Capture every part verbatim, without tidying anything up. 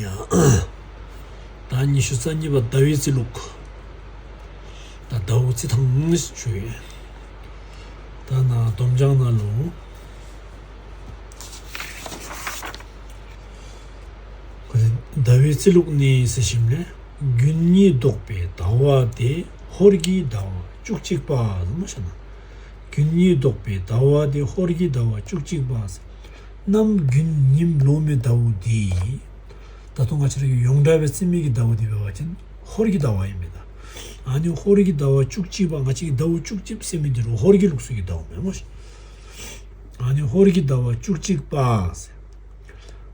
ཡ། ད་ཉི་ཤུ་རྩ་གཉིས་པ་ཟླ་བའི་རྩིས་ལུགས། ད་ཟླ་བོ་རྩི་ཐང་ཞུ་ཡོད། ད་ན་སྡོམ་བྱང་ནང་ལུ། ཟླ་བའི་རྩིས་ལུགས་ནི་ཟེར་ཞིམ་ལས། དགུན་གཉིད་ལྡོག་པའི་ཟླ་བ་དེ་ཧོར་གྱི་ཟླ་བ་བཅུ་གཅིག་པ་ཟེར་མ་ཤ་ན། དགུན་གཉིད་ལྡོག་པའི་ཟླ་བ་དེ་ཧོར་གྱི་ཟླ་བ་བཅུ་གཅིག་པ་ཟེར། གནམ་དགུན་ཉིམ་ལོ་མའི་ཟླ་བོ་འདི། ད་དུང་ང་བཅས་ར་གི་ཡོངས་གྲགས་པའི་རྩིས་མེད་ཀྱི་ཟླ་བོ་འདི་འབད་བ་ཅིན་ཧོར་གྱི་ཟླ་བ་ཨིན་མས་ད། ཨ་ནི་ཧོར་གྱི་ཟླ་བ་བཅུ་གཅིག་པ་ང་བཅས་ཀྱི་ཟླ་བོ་བཅུ་གཅིག་ཟེར་མི་འདི་རུ་ཧོར་གྱི་ལུགས་སྲོལ་གྱི་ཟླ་བོ་མེན་མོ་ཤ། ཨ་ནི་ཧོར་གྱི་ཟླ་བ་བཅུ་གཅིག་པ་ཟེར།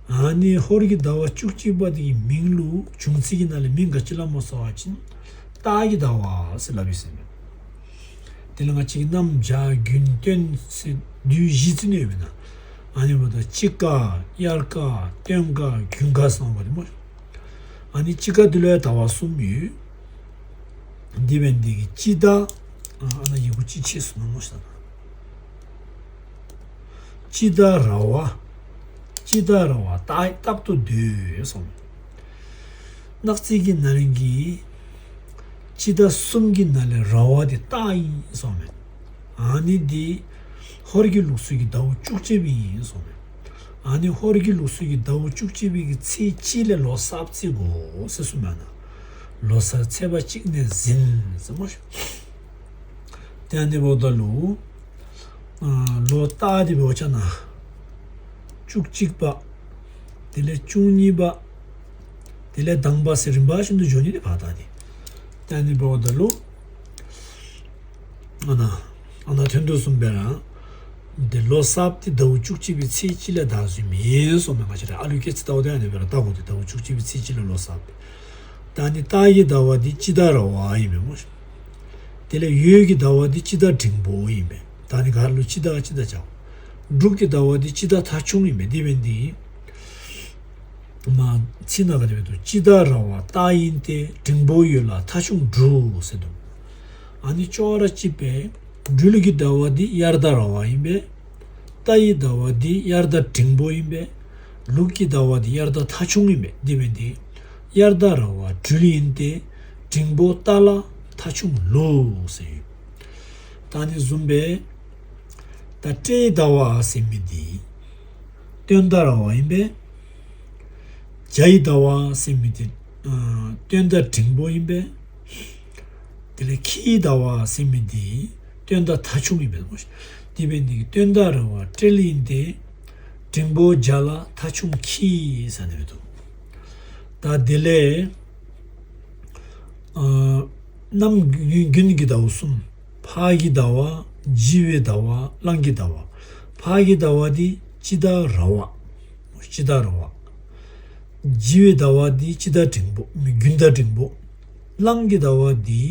ཨ་ནི་ཧོར་གྱི་ཟླ་བ་བཅུ་གཅིག་པ་དེ་གི་མིང་ལུ་བྱུང་ཚིག་གི་ནང་ལས་མིང་ག་ཅི་ལ་མོ་ཟེར་བ་ཅིན་སྟག་གི་ཟླ་བ་ཟེར་ལབ་ཡོད་ཟེར་མས། དེ་ལ་ང་བཅས་ཀྱི་གནམ་བྱཱར་དགུན་སྟོན་ཟེར་དུས་བཞི་ཚུན་ཡོད་མེན་ན། ཨ་ནི་འབདཝ་ད་དཔྱིད་ཀ་དབྱར་ཀ་སྟོན་ཀ་དགུན་ཀ་ཟེར་བ་དེ་མོ། ཨ་ནི་དཔྱིད་ཀ་དེ་ལུ་ཡང་ཟླ་བ་གསུམ་ཡོད། འདི་འབད་ནི་དེ་གིས་དཔྱིད་ཟླ། ཨ་ཨ་ན་ཡི་གུ་གཅིག་ཆད་སོང་ན་མོ་ཤ་ན། དཔྱིད་ཟླ་ར་བ། དཔྱིད་ཟླ་ར་བ་རྟག་རྟག་ཏུ་སྡོད་གསུངས། གནག་རྩིས་ཀྱི་ནང་གི་དཔྱིད་ཟླ་གསུམ་གྱི་ནང་ལས་ར་བ་དེ་རྟག་ཨིན་གསུངས་མས། ཨ་ནི་འདི་ཧོར་གྱི་ལུགས་སྲོལ་གྱི་ཟླ་བོ་བཅུ་གཅིག་པ་ཨིན་གསུངས་མས། ཨ་ནི་ཧོར་གྱི་ལུགས་སྲོལ་གྱི་ཟླ་བོ་བཅུ་གཅིག་པའི་གི་ཚེས་གཅིག་ལས་ལོ་གསརཔ་བརྩི་དགོ་ཟེར་གསུངས་མས་ན། ལོ་གསར་ཚེས་པ་གཅིག་ནས་ཟིན་ཟེར་མོ་ཤ། དེ་ཨ་ནི་འབདཝ་ད་ལུ། ཨ་ལོ་སྟག་འདི་འབད་བ་ཅིན་ན། བཅུ་གཅིག་པ། དེ་ལས་བཅུ་གཉིས་པ། དེ་ལས་དང་པ་ཟེར་རིམ་པ་བཞིན་དུ་འགྱོ་ནི་འདི་ཕར་ད་འདི། དེ་ཨ་ནི་འབདཝ་ད་ལུ། ཨ་ན། ཨ་ན་དོན་དུ་གསུངས་པས་ར། འདི་ལོ་གསརཔ་འདི་ཟླ་བོ་བཅུ་གཅིག་པའི་ཚེས་གཅིག་ལས་ད་གཟུགས་མེད་གསུངས་མས། ང་བཅས་ར་ཨ་ལུ་སྐྱེས་ཚེ་ལྟཝ་ད་ཨ་ནི་འབད་ར་ལྟ་དགོ། འདི་ཟླ་བོ་བཅུ་གཅིག་པའི་ཚེས་གཅིག་ལས་ལོ་གསརཔ་འདི། ད་ནི་སྟག་གི་ཟླ་བ་འདི་དཔྱིད་ཟླ་ར་བ་ཨིན་མས་མོ་ཤ། དེ་ལས་ཡོས་ཀྱི་ཟླ་བ་འདི་དཔྱིད་ཟླ་འབྲིང་པོ་ཨིན་མས། ད་ནི་ག་ར་ལུ་དཔྱིད་ཟླ་དཔྱིད་ཟླ་བྱའོ། འབྲུག་གི་ཟླ་བ་འདི་དཔྱིད་ཟླ་ཐ་ཆུང་ཨིན་མས། འདི་འབད་ནི་དེ་གིས། མ་ཚིག་ནང་ག་དེ་འབད་འདུག་དཔྱིད་ཟླ་ར་བ་རྟག་ཡིན་ཏེ། འབྲིང་པོ་ཡོས་ལ་ཐ་ཆུང་འབྲུག་ཟེར་འདུག་ཨ་ནི་ཅོག་ར་གཅིག་པས། སྦྲུལ་གྱི་ཟླ་བ་འདི་དབྱར་ཟླ་ར་བ་ཨིན་པས། རྟ་ཡི་ཟླ་བ་འདི་དབྱར་ཟླ་འབྲིང་པོ་ཨིན་པས། ལུག་གི་ཟླ་བ་འདི་དབྱར་ཟླ་ཐ་ཆུང་ཨིན་པས། འདི་འབད་ནི་དེ་གིས། དབྱར་ཟླ་ར་བ་སྦྲུལ་ཡིན་ཏེ། འབྲིང་པོ་རྟ་ལ་ཐ་ཆུང་ལུག་ཟེར་ཡོད། ད་ནི་བཟུམ་སྦེ། ད་སྤྲེལ་ཟླ་བ་ཟེར་མི་འདི། སྟོན་ཟླ་ར་བ་ཨིན་པས། བྱ་ཡི་ཟླ་བ་ཟེར་མི་འདི། ཨ་སྟོན་ཟླ་འབྲིང་པོ་ཨིན་པས། དེ་ལས་ཁྱི་ཡི་ཟླ་བ་ཟེར་མི་འདི། སྟོན་ཟླ་ཐ་ཆུང་ཨིན་པས། འདི་འབད་ནི་དེ་གིས་སྟོན་ཟླ་ར་བ་སྤྲེལ་ཡིན་ཏེ། འབྲིང་པོ་བྱ་ལ་ཐ་ཆུང་ཁྱི་ཟེར་ནི་འབད་འདུག་ད་དེ་ལས། ཨ་གནམ་དགུན་དགུན་གྱི་ཟླ་བོ་གསུམ། ཕག་གི་ཟླ་བ། བྱི་བའི་ཟླ་བ། གླང་གི་ཟླ་བ། ཕག་གི་ཟླ་བ་འདི་དཔྱིད་ཟླ་ར་བ། དཔྱིད་ཟླ་ར་བ། བྱི་བའི་ཟླ་བ་འདི་དཔྱིད་ཟླ་འབྲིང་པོ། དགུན་ཟླ་འབྲིང་པོ། གླང་གི་ཟླ་བ་འདི་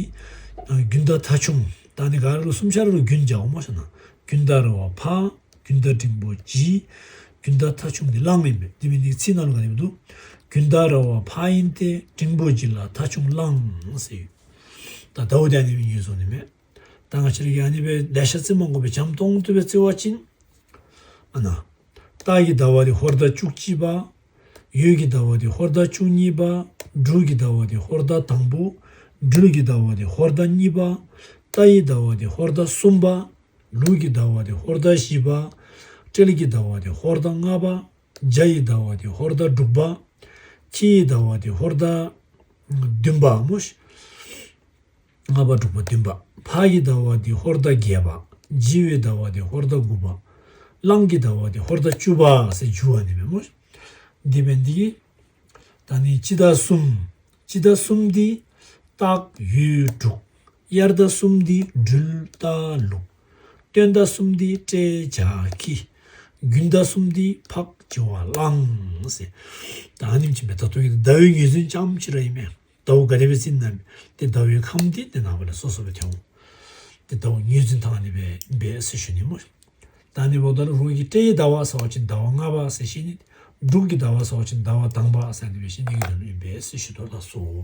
ཨ་དགུན་ཟླ་ཐ་ཆུང་། ད་ནི་ག་ར་ལུ་གསུམ་ཆ་ར་ལུ་དགུན་བྱའོ་མོ་ཤ་ན། དགུན་ཟླ་ར་བ་ཕག་དགུན་ཟླ་འབྲིང་པོ་བྱི། དགུན་ཟླ་ཐ་ཆུང་འདི་གླང་ཨིན་པས། འདི་འབད་ནི་དེ་གིས་ཚིག་ནང་ལུ་ག་དེ་འབད་འདུག་དགུན་ཟླ་ར་བ་ཕག་ཡིན་ཏེ། འབྲིང་པོ་བྱི་ལ་ཐ་ཆུང་གླང་ཟེར་ཡོད། ད་ཟླ་བོ་དེ་ཨ་ནི་སྦེ་ངོས་བཟུང་ནི་མས། ད་ང་བཅས་ར་གིས་ཨ་ནི་སྦེ་ལེ་ཤ་རྩིས་མ་དགོ་པར་འཇམ་ཏོང་ཏོ་སྦེ་རྩི་བ་ཅིན། ཨ་ན། སྟག་གི་ཟླ་བ་འདི་ཧོར་ཟླ་བཅུ་གཅིག་པ། ཡོས་ཀྱི་ཟླ་བ་འདི་ཧོར་ཟླ་བཅུ་གཉིས་པ། འབྲུག་གི་ཟླ་བ་འདི་ཧོར་ཟླ་དང་པོ། སྦྲུལ་གྱི་ཟླ་བ་འདི་ཧོར་ཟླ་གཉིས་པ། རྟ་ཡི་ཟླ་བ་འདི་ཧོར་ཟླ་གསུམ་པ། ལུག་གི་ཟླ་བ་འདི་ཧོར་ཟླ་བཞི་པ། སྤྲེལ་གྱི་ཟླ་བ་འདི་ཧོར་ཟླ་ལྔ་པ། བྱ་ཡི་ཟླ་བ་འདི་ཧོར་ཟླ་དྲུག་པ། ཁྱི་ཡི་ཟླ་བ་འདི་ཧོར་ཟླ་བདུན་པ་མོ་ཤ། ལྔ་པ་དྲུག་པ་བདུན་པ། ཕག་གི་ཟླ་བ་འདི་ཧོར་ཟླ་བརྒྱད་པ། བྱི་བའི་ཟླ་བ་འདི་ཧོར་ཟླ་དགུ་པ། གླང་གི་ཟླ་བ་འདི་ཧོར་ཟླ་བཅུ་པ་ཟེར་བསྒྱུར་བ་ནི་མེན་མོ། འདི་འབད་ནི་དེ་གིས། ད་ནི་དཔྱིད་ཟླ་གསུམ། དཔྱིད་ཟླ་གསུམ་འདི། སྟག་ཡོས་འབྲུག་དབྱར་ཟླ་གསུམ་འདི་སྦྲུལ་རྟ་ལུག་སྟོན་ཟླ་གསུམ་འདི་སྤྲེལ་བྱ་ཁྱི། དགུན་ཟླ་གསུམ་འདི་ཕག་བྱི་བ་གླང་ཟེར། ད་ཨ་ནེམ་ཅིག་སྦེ་ད་ལྟོ་གི་ཟླ་བའི་ངོས་འཛིན་རྐྱངམ་ཅིག་ར་ཨིན་མས། ཟླ་བོ་ག་དེ་སྦེ་རྩིས་ན་མེད། ཏེ་ཟླ་བའི་ཁམས་འདི་ཏེ་ནངས་པ་ལས་སོ་སོ་སྦེ་ཐོན་འོང་། ཏེ་ཟླ་བོ་ངོས་འཛིན་ཐངས་ཨ་ནི་སྦེ་འབད་ཟེར་ཞུ་ནི་མོ། ད་ཨ་ནི་འབདཝ་ད་ལུ་རོགས་ཀྱིས་སྤྲེལ་གྱི་ཟླ་བ་ཟེར་བ་ཅིན་ཟླ་བ་ལྔ་པ་ཟེར་ཤེས་ནི། འབྲུག་གི་ཟླ་བ་ཟེར་བ་ཅིན་ཟླ་བ་དང་པ་ཟེར་ཨ་ནི་སྦེ་ཤེས་ནི་གི་དོན་ལུ་ཨིན་པས་ཟེར་ཞུ་དོ་ལགས་སོ།